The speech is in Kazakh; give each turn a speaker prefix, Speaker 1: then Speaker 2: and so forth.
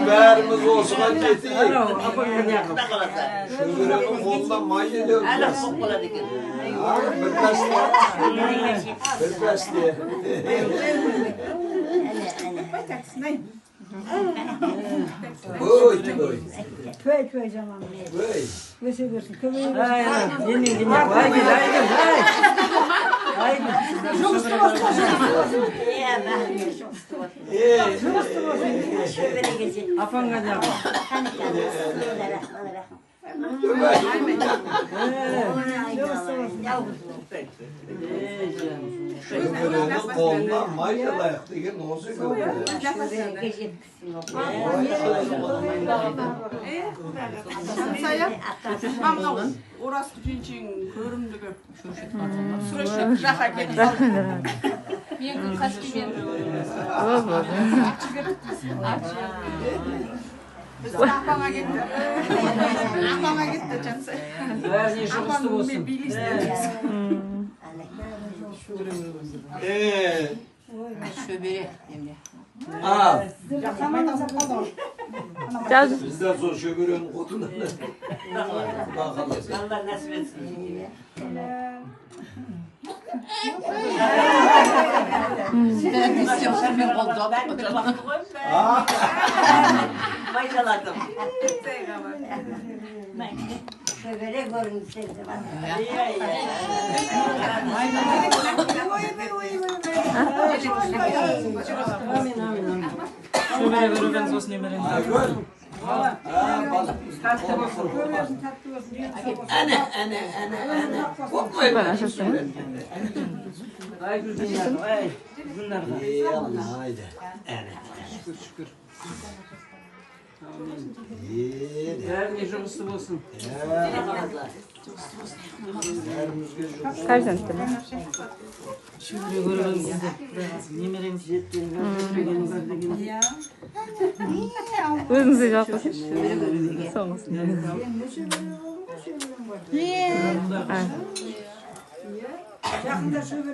Speaker 1: Бәріміз осыған жетейік. Шөберенің қолынан май елеу. Бір пәсте. Бір пәсте. Ой, ой.
Speaker 2: Той заман.
Speaker 1: Ой.
Speaker 2: Өсе берсін, көбейе берсін.
Speaker 3: Айгүл, Айгүл, Айгүл.
Speaker 2: Жұмысты болсын. Жұмысты болсын.
Speaker 3: Апаңға неғып.
Speaker 1: Шөберенің қолынан май алайық деген осы көбейе.
Speaker 4: Мынау Ораз Күтеншең көрімдігі. Сүрешек жаққа кетті.
Speaker 5: Менің Қаскемен.
Speaker 4: Біздің апаңа кетті. Апаңа кетті, Жансая.
Speaker 3: Бәріне жұғысты болсын.
Speaker 4: Шөбере енді.
Speaker 1: Бізден сол шөберенің қотынан.
Speaker 6: Алла нәсіп етсін. Май жаладым.
Speaker 7: Шөбере көрінсін.
Speaker 3: Амин, амин, амин. Шөбере көргеніз болсын, немереңіз.
Speaker 1: Айгүл.
Speaker 3: Тәтті болсын.
Speaker 2: Тәтті болсын.
Speaker 1: Әне, әне, әне, әне. Қорқмай.
Speaker 3: Айгүл Гүлнар, ай, Гүлнарға.
Speaker 1: Haydi. Әне.
Speaker 3: Шүкір, шүкір. Бәріне жұғысты болсын.
Speaker 1: Бәрімізге жұғысты.
Speaker 3: Шөбере көргеніз Құдай қаласа, немереңіз жеткен, көргеніңіз бар деген.
Speaker 5: Өзіңіз де жауап қойсаңызшы. Соңғысын.
Speaker 2: Жақында шөбере